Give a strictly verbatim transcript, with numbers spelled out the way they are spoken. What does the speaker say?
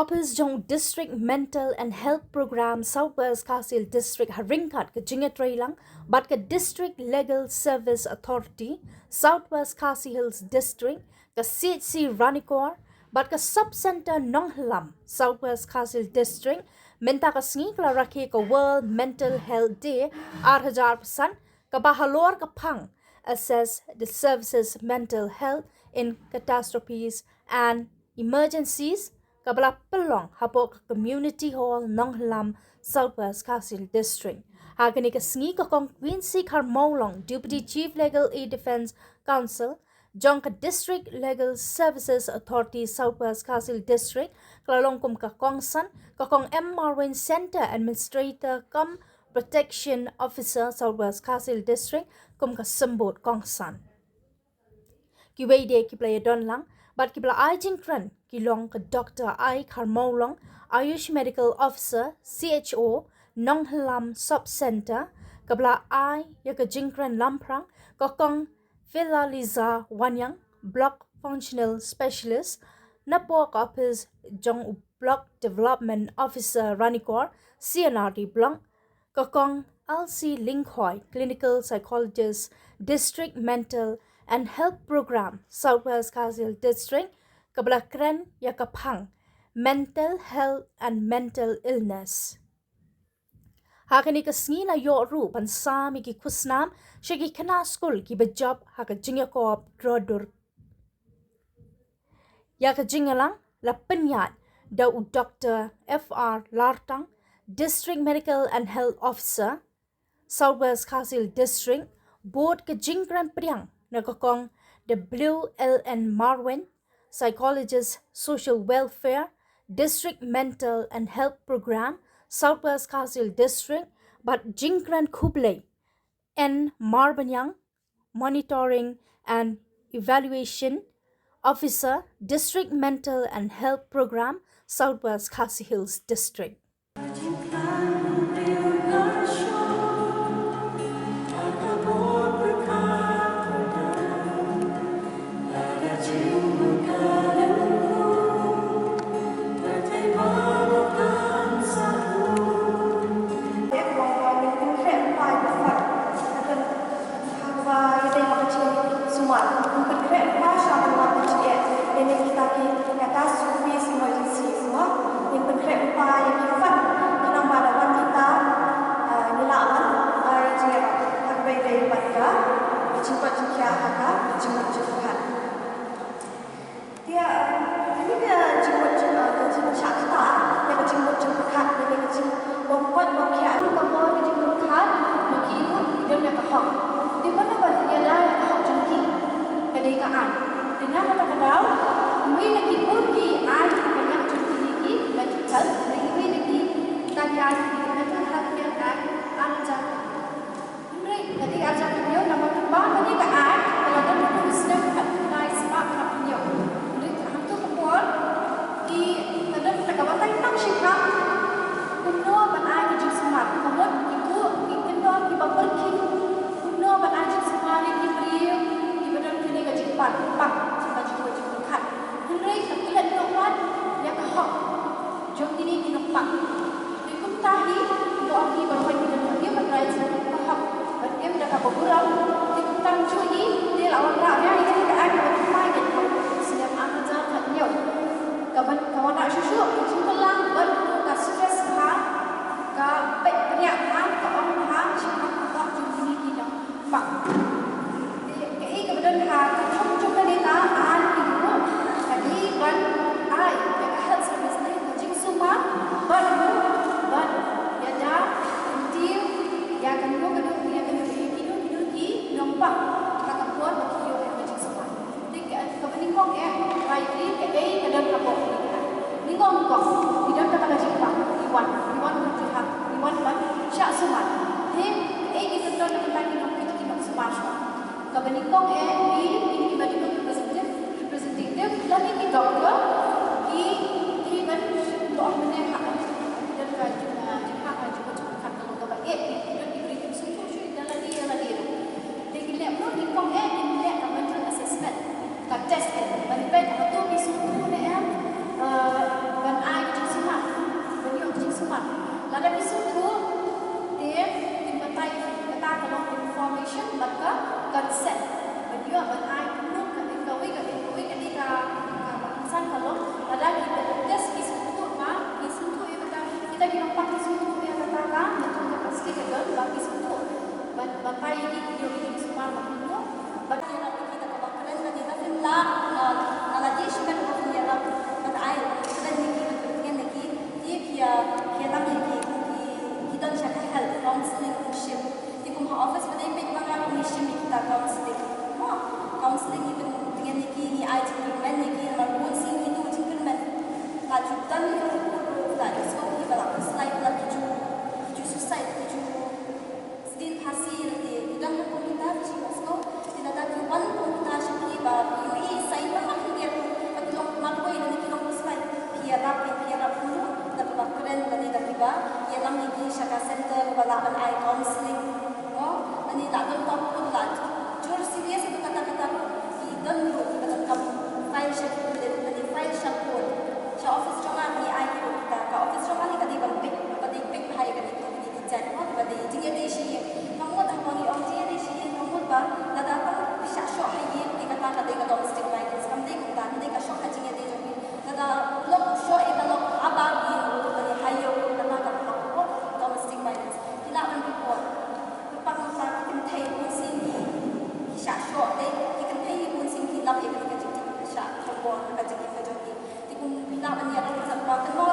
Office jong District Mental and Health Program South West Khasi Hills District ha ryngkat ka jingïatreilang bad ka District Legal Service Authority South West Khasi Hills District, ka C H C Ranikor bad ka Sub Centre Nonghylam South West Khasi Hills District mynta ka sngi ka la rakhe ka World Mental Health Day ar hajar arphew san, kaba halor ka phang Assess the Services Mental Health in Catastrophes and Emergencies, kaba la pynlong hapoh ka Community Hall Nonghylam, South West Khasi Hills District. Ha kane ka sngi ka Kong Quincy Kharmawlong, Deputy Chief Legal Aid Defence Counsel jong ka District Legal Services Authority South West Khasi Hills District, ka la long kum ka kongsan, ka Kong M Marwin, Centre Administrator cum Protection Officer South West Khasi Hills District, kum ka symbud kongsan. Kiwei de kiba la ïadon lang bad kiba la ai jingkren ki long ka Doctor I Kharmawlong, Ayush Medical Officer, C H O, Nonghylam Sub Centre, kaba la ai ïa ka jingkren lamphrang ka Kong Philaliza Wanniang, Block Functional Specialist napoh ka office jong u Block Development Officer Ranikor, C and R D Block, ka Kong Elsie Lyngkhoi, Clinical Psychologist, District Mental and Health Program South West Khasi Hills District, kaba la kren ïa ka phang Mental Health and Mental Illness. Ha kane ka sngi la ïoh ruh ban sam ïa ki khusnam sha ki khynnah skul kiba jop ha ka jingïakop dro dur. Ïa ka jingïalang la pynïaid da u Doctor F R Lartang, District Medical and Health Officer, South West Khasi Hills District, bud ka jingkren pdiang na ka Kong W L N Marwin, Psychologist Social Welfare, District Mental and Health Program, South West Khasi Hills District, bad jingkren khublei N Marbaniang, Monitoring and Evaluation Officer, District Mental and Health Program, South West Khasi Hills District. Te, eh, kane ka jingmut jingpyrkhat, ka jingshah kata, ïa ka jingmut jingpyrkhat, ïa ka jingbym koit bym khiah, ka bor ka jingpyrkhat, ma ki ruh ki don ïa ka hok. Te mano ban ïada ïa ka hok jong ki? Ka dei ka aiñ. Te na kata ka daw, iwei na ki bun ki aiñ ban ïa ka jong kine ki mental health, iwei na ki, kita ki aiñ, ki Mental Health Care Act, ar hajar. Hynrei ka dei ar hajar hynñiew namar ba kane ka aiñ ka la don haduh u snem khatkhyndai spah khathynñiew. Hynrei hangto ka por ki ka don kata ka batai tang shiphang kumno ban ai ka jingsumar. Ka mut ki buh ki kyndon kiba pyrkhing kumno ban ai jingsumar ïa ki briew kiba don kane ka jingpang, pang jong ka jingmut jingpyrkhat. Hynrei ka klet noh pat ïa ka hok jong kine ki nongpang. Te kumta hi, kumba ong ki, ban wan ki don human rights, ka hok ban im da kaba burom. Te kumta mynta hi, te la wanrah ïa kane ka aiñ kaba thymmai kane, snem ar hajar khathynñiew. Kaba, ka wanrah shuh shuh ka jingpynlang bad ka stress bha, ka peit bniah bha, ka ong bha shaphang ka hok jong kine ki nong pang. Te kaei kaba don ha ka thong jong kane ka aiñ, ka dei ban ai ïa ka health service ne ka jingsumar bad ruh ban ïada kyntiew ïa kano kano, ïa kano kano, kino kino ki nongpang ha ka por ba ki ïoh ïa ka jingsumar. Te ka, kaba nyngkong eh, ba ïa kaei ka don hapoh kane ka aiñ. Nyngkong, nyngkong ki don kata ka jingpang, ki wan, ki wan ban jubab, ki wan ban shah sumar. Te kaei ki kyntien na ka bynta ki nongpang, ki nongsumar shuwa? Kaba nyngkong eh, ki, kine kiba dei ki representative, representative lane ki doctor, ki, ki ban, ba ong mynne ha, ki don ka jing, ah, jingpang ha jingmut jingpyrkhat, kaba eh, ki don ki briew ki sngewthuh shuh ïa lade ïa lade ruh. Te ki leh ruh, nyngkong eh, ki leh ka mental assessment, ka test eh ban peit hato ki sngewthuh ne em, eh, ban ai Ïa ka, ka, ka, ka,